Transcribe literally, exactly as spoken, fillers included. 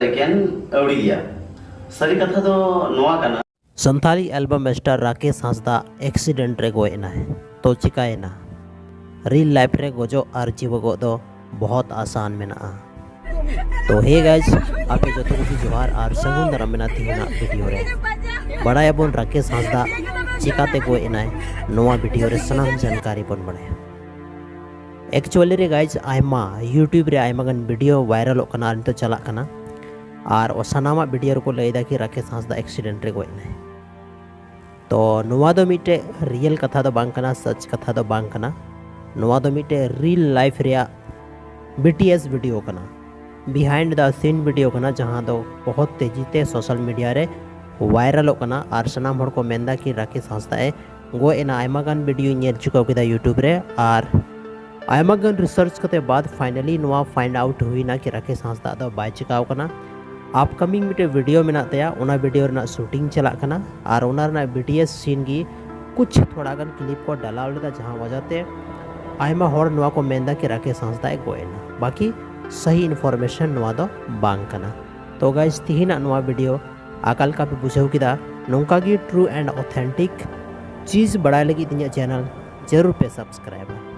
ᱮᱠᱮᱱ ᱟᱹᱣᱲᱤ ᱜᱮᱭᱟ᱾ ᱥᱟᱹᱨᱤ ᱠᱟᱛᱷᱟ ᱫᱚ ᱱᱚᱣᱟ ᱠᱟᱱᱟ᱾ ᱥᱟᱱᱛᱟᱲᱤ ᱮᱞᱵᱟᱢ ᱥᱴᱟᱨ ᱨᱟᱠᱮᱥ ᱦᱟᱸᱥᱫᱟ ᱮᱠᱥᱤᱰᱮᱱᱴ ᱨᱮ ᱜᱚᱡ ᱮᱱᱟᱭ᱾ ᱛᱚ ᱪᱤᱠᱟᱭᱮᱱᱟ? ᱨᱤᱭᱮᱞ ᱞᱟᱭᱤᱯᱷ ᱨᱮ ᱜᱚᱡᱚᱜ ᱟᱨ ᱡᱤᱣᱮᱫᱚᱜ ᱫᱚ ᱵᱚᱦᱚᱛ ᱟᱥᱟᱱ ᱢᱮᱱᱟᱜᱼᱟ᱾ ᱛᱚ ᱦᱮ ᱜᱟᱭᱥ, ᱟᱯᱮ ᱡᱚᱛᱚ ᱠᱚᱜᱮ ᱡᱚᱦᱟᱨ ᱟᱨ ᱥᱟᱹᱜᱩᱱ ᱫᱟᱨᱟᱢ ᱢᱮᱱᱟᱜᱼᱟ ᱛᱤᱦᱤᱧᱟᱜ ᱵᱷᱤᱰᱤᱭᱳ ᱨᱮ᱾ ᱵᱟᱲᱟᱭᱟᱵᱚᱱ ᱨᱟᱠᱮᱥ ᱦᱟᱸᱥᱫᱟ ᱪᱤᱠᱟᱛᱮ ᱜᱚᱡ ᱮᱱᱟᱭ, ᱱᱚᱣᱟ ᱵᱷᱤᱰᱤᱭᱳ ᱨᱮ ᱥᱟᱱᱟᱢ ᱡᱟᱱᱠᱟᱨᱤ ᱵᱚᱱ ᱵᱟᱲᱟᱭᱟ᱾ ᱮᱠᱪᱩᱭᱟᱞᱤ ᱨᱮ ᱜᱟᱭᱥ, ᱟᱭᱢᱟ ᱭᱩᱴᱤᱭᱩᱵᱽ ᱨᱮ ᱟᱭᱢᱟ ᱜᱟᱱ ᱵᱷᱤᱰᱤᱭᱳ ᱵᱷᱟᱭᱨᱟᱞᱚᱜ ᱠᱟᱱᱟ ᱟᱨ ᱱᱤᱛᱚᱜ ᱪᱟᱞᱟᱜ ᱠᱟᱱᱟ, ᱟᱨ ᱥᱟᱱᱟᱢᱟᱜ ᱵᱷᱤᱰᱤᱭᱳ ᱨᱮᱠᱚ ᱞᱟᱹᱭ ᱮᱫᱟ ᱠᱤ ᱨᱟᱠᱮᱥ ᱦᱟᱸᱥᱫᱟ ᱮᱠᱥᱤᱰᱮᱱᱴ ᱨᱮ ᱜᱚᱡ ᱮᱱᱟᱭ᱾ ᱛᱚ ᱱᱚᱣᱟ ᱫᱚ ᱢᱤᱫᱴᱮᱡ ᱨᱤᱭᱮᱞ ᱠᱟᱛᱷᱟ ᱫᱚ ᱵᱟᱝ ᱠᱟᱱᱟ, ᱥᱟᱪ ᱠᱟᱛᱷᱟ ᱫᱚ ᱵᱟᱝ ᱠᱟᱱᱟ᱾ ᱱᱚᱣᱟ ᱫᱚ ᱢᱤᱫᱴᱮᱡ ᱨᱤᱭᱮᱞ ᱞᱟᱭᱤᱯᱷ ᱨᱮᱭᱟᱜ ᱵᱤ ᱴᱤ ᱮᱥ ᱵᱷᱤᱰᱤᱭᱳ ᱠᱟᱱᱟ, ᱵᱤᱦᱟᱭᱤᱱᱰ ᱫᱟ ᱥᱤᱱ ᱵᱷᱤᱰᱤᱭᱳ ᱠᱟᱱᱟ, ᱡᱟᱦᱟᱸ ᱫᱚ ᱵᱚᱦᱚᱛ ᱛᱮᱡᱤ ᱛᱮ ᱥᱳᱥᱟᱞ ᱢᱤᱰᱤᱭᱟ ᱨᱮ ᱵᱷᱟᱭᱨᱟᱞᱚᱜ ᱠᱟᱱᱟ ᱟᱨ ᱥᱟᱱᱟᱢ ᱦᱚᱲ ᱠᱚ ᱢᱮᱱᱫᱟ ᱠᱤ ᱨᱟᱠᱮᱥ ᱦᱟᱸᱥᱫᱟ ᱮ ᱜᱚᱡ ᱮᱱᱟ᱾ ᱟᱭᱢᱟ ᱜᱟᱱ ᱵᱷᱤᱰᱤᱭᱳᱧ ᱧᱮᱞ ᱪᱩᱠᱟᱹᱣ ᱠᱮᱫᱟ ᱭᱩᱴᱤᱭᱩᱵᱽ ᱨᱮ, ᱟᱨ ᱟᱭᱢᱟ ᱜᱟᱱ ᱨᱤᱥᱟᱨᱪ ᱠᱟᱛᱮ ᱵᱟᱫ ᱯᱷᱟᱭᱱᱟᱞᱤ ᱱᱚᱣᱟ ᱯᱷᱟᱭᱤᱱᱰ ᱟᱣᱩᱴ ᱦᱩᱭᱱᱟ ᱠᱤ ᱨᱟᱠᱮᱥ ᱦᱟᱸᱥᱫᱟ ᱫᱚ ᱵᱟᱭ ᱪᱤᱠᱟᱣ ᱠᱟᱱᱟ᱾ ᱟᱯᱠᱟᱢᱤᱝ ᱢᱤᱫᱴᱮᱡ ᱵᱷᱤᱰᱤᱭᱳ ᱢᱮᱱᱟᱜ ᱛᱟᱭᱟ, ᱚᱱᱟ ᱵᱷᱤᱰᱤᱭᱳ ᱨᱮᱱᱟᱜ ᱥᱩᱴᱤᱝ ᱪᱟᱞᱟᱜ ᱠᱟᱱᱟ ᱟᱨ ᱚᱱᱟ ᱨᱮᱱᱟᱜ ᱵᱤ ᱴᱤ ᱮᱥ ᱥᱤᱱ ᱜᱮ ᱠᱩᱪ ᱛᱷᱚᱲᱟ ᱜᱟᱱ ᱠᱞᱤᱯ ᱠᱚ ᱰᱟᱞᱟᱣ ᱞᱮᱫᱟ, ᱡᱟᱦᱟᱸ ᱣᱟᱡᱟ ᱛᱮ ᱟᱭᱢᱟ ᱦᱚᱲ ᱱᱚᱣᱟ ᱠᱚ ᱢᱮᱱᱫᱟ ᱠᱤ ᱨᱟᱠᱮᱥ ᱦᱟᱸᱥᱫᱟ ᱮ ᱜᱚᱡ ᱮᱱᱟ᱾ ᱵᱟᱠᱤ ᱥᱟᱦᱤ ᱤᱱᱯᱷᱚᱨᱢᱮᱥᱚᱱ ᱱᱚᱣᱟ ᱫᱚ ᱵᱟᱝ ᱠᱟᱱᱟ᱾ ᱛᱚ ᱜᱟᱭᱥ, ᱛᱤᱦᱤᱧᱟᱜ ᱱᱚᱣᱟ ᱵᱷᱤᱰᱤᱭᱳ ᱟᱠᱟ ᱞᱮᱠᱟ ᱯᱮ ᱵᱩᱡᱷᱟᱹᱣ ᱠᱮᱫᱟ? ᱱᱚᱝᱠᱟ ᱜᱮ ᱴᱨᱩ ᱮᱱᱰ ᱚᱛᱷᱮᱱᱴᱤᱠ ᱪᱤᱡᱽ ᱵᱟᱲᱟᱭ ᱞᱟᱹᱜᱤᱫ ᱤᱧᱟᱹᱜ ᱪᱮᱱᱮᱞ ᱡᱟᱹᱨᱩᱲ ᱯᱮ ᱥᱟᱵᱥᱠᱨᱟᱭᱤᱵᱟ᱾